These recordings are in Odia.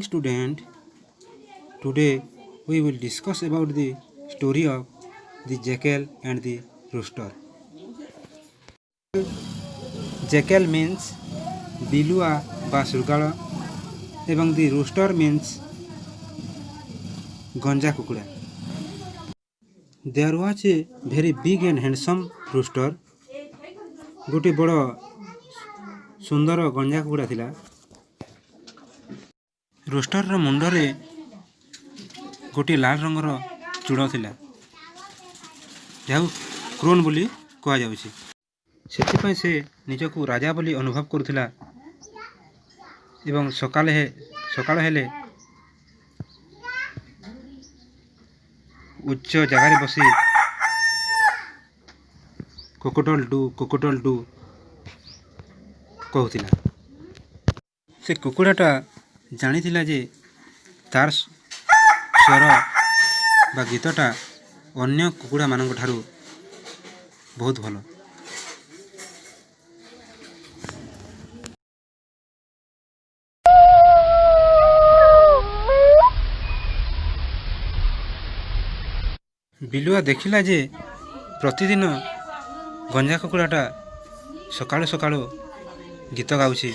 Student, today we will discuss about the story of the jackal and the rooster. Jackal means ବିଲୁଆ ବା ଶୃଗାଳ ଏବଂ ଦି rooster means ଗଞ୍ଜା କୁକୁଡ଼ା। There was a very big and handsome rooster. ଗୋଟିଏ ବଡ଼ ସୁନ୍ଦର ଗଞ୍ଜା କୁକୁଡ଼ା ଥିଲା। ରୋଷ୍ଟରର ମୁଣ୍ଡରେ ଗୋଟିଏ ଲାଲ ରଙ୍ଗର ଚୂଡ଼ ଥିଲା, ଯାହାକୁ କ୍ରାଉନ୍ ବୋଲି କୁହାଯାଉଛି। ସେଥିପାଇଁ ସେ ନିଜକୁ ରାଜା ବୋଲି ଅନୁଭବ କରୁଥିଲା ଏବଂ ସକାଳ ହେଲେ ଉଚ୍ଚ ଜାଗାରେ ବସି "କୋକୋଡଲ୍ do, କୋକୋଡଲ୍ do" କହୁଥିଲା। ସେ କୁକୁଡ଼ାଟା ଜାଣିଥିଲା ଯେ ତାର ସ୍ୱର ବା ଗୀତଟା ଅନ୍ୟ କୁକୁଡ଼ାମାନଙ୍କ ଠାରୁ ବହୁତ ଭଲ। ବିଲୁଆ ଦେଖିଲା ଯେ ପ୍ରତିଦିନ ଗଞ୍ଜା କୁକୁଡ଼ାଟା ସକାଳୁ ସକାଳୁ ଗୀତ ଗାଉଛି,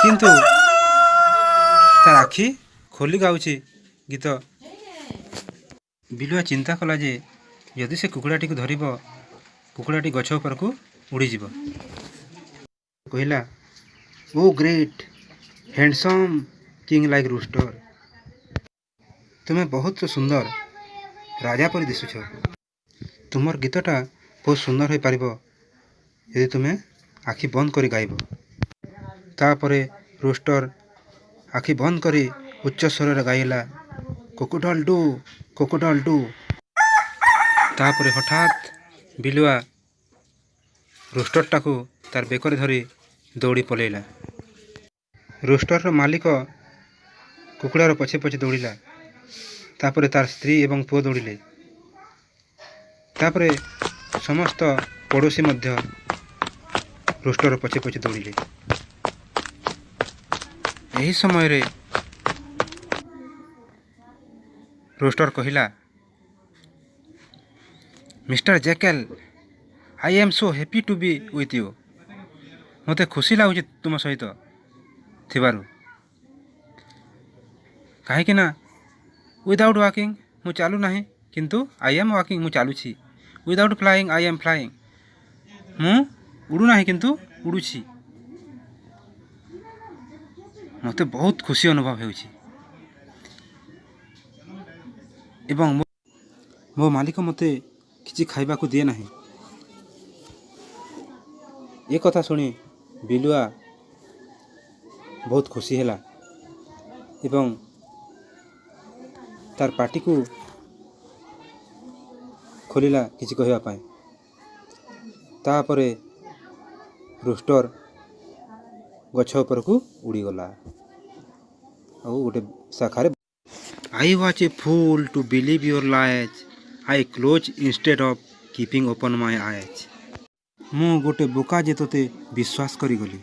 କିନ୍ତୁ ତାର ଆଖି ଖୋଲି ଗାଉଛି ଗୀତ। ବିଲୁଆ ଚିନ୍ତା କଲା ଯେ ଯଦି ସେ କୁକୁଡ଼ାଟିକୁ ଧରିବ, କୁକୁଡ଼ାଟି ଗଛ ଉପରକୁ ଉଡ଼ିଯିବ। କହିଲା, "O great handsome king like rooster, ତୁମେ ବହୁତ ସୁନ୍ଦର, ରାଜା ପରି ଦିଶୁଛ। ତୁମର ଗୀତଟା ବହୁତ ସୁନ୍ଦର ହୋଇପାରିବ ଯଦି ତୁମେ ଆଖି ବନ୍ଦ କରି ଗାଇବ।" ତାପରେ ରୋଷ୍ଟର ଆଖି ବନ୍ଦ କରି ଉଚ୍ଚ ସ୍ୱରରେ ଗାଇଲା, "କୋକୋଡଲ୍ do, କୋକୋଡଲ୍ do." ତାପରେ ହଠାତ୍ ବିଲୁଆ ରୋଷ୍ଟରଟାକୁ ତାର ବେକରେ ଧରି ଦୌଡ଼ି ପଲେଇଲା। ରୋଷ୍ଟରର ମାଲିକ କୁକୁଡ଼ାର ପଛେ ପଛେ ଦୌଡ଼ିଲା। ତାପରେ ତାର ସ୍ତ୍ରୀ ଏବଂ ପୁଅ ଦୌଡ଼ିଲେ। ତାପରେ ସମସ୍ତ ପଡ଼ୋଶୀ ମଧ୍ୟ ରୋଷ୍ଟର ପଛେ ପଛେ ଦୌଡ଼ିଲେ। ଏହି ସମୟରେ ରୋଷ୍ଟର କହିଲା, "Mister Jackal, I am so happy to be with you. ମୋତେ ଖୁସି ଲାଗୁଛି ତୁମ ସହିତ ଥିବାରୁ, କାହିଁକି ନା ୱିଦାଉଟ୍ ୱାକିଂ, ମୁଁ ଚାଲୁନାହିଁ, କିନ୍ତୁ I am walking, ମୁଁ ଚାଲୁଛି। Without flying, I am flying. ମୁଁ ଉଡ଼ୁନାହିଁ, କିନ୍ତୁ ଉଡ଼ୁଛି। ମୋତେ ବହୁତ ଖୁସି ଅନୁଭବ ହେଉଛି ଏବଂ ମୋ ମାଲିକ ମୋତେ କିଛି ଖାଇବାକୁ ଦିଏ ନାହିଁ।" ଏ କଥା ଶୁଣି ବିଲୁଆ ବହୁତ ଖୁସି ହେଲା ଏବଂ ତାର ପାଟିକୁ ଖୋଲିଲା କିଛି କହିବା ପାଇଁ। ତାପରେ ରୁଷ୍ଟର ଗଛ ଉପରକୁ ଉଡ଼ିଗଲା ଆଉ ଗୋଟେ ଶାଖାରେ। "I was a fool to believe your lies. I close instead of keeping open my eyes." ମୁଁ ଗୋଟେ ବୋକା ଯେ ତୋତେ ବିଶ୍ୱାସ କରିଗଲି।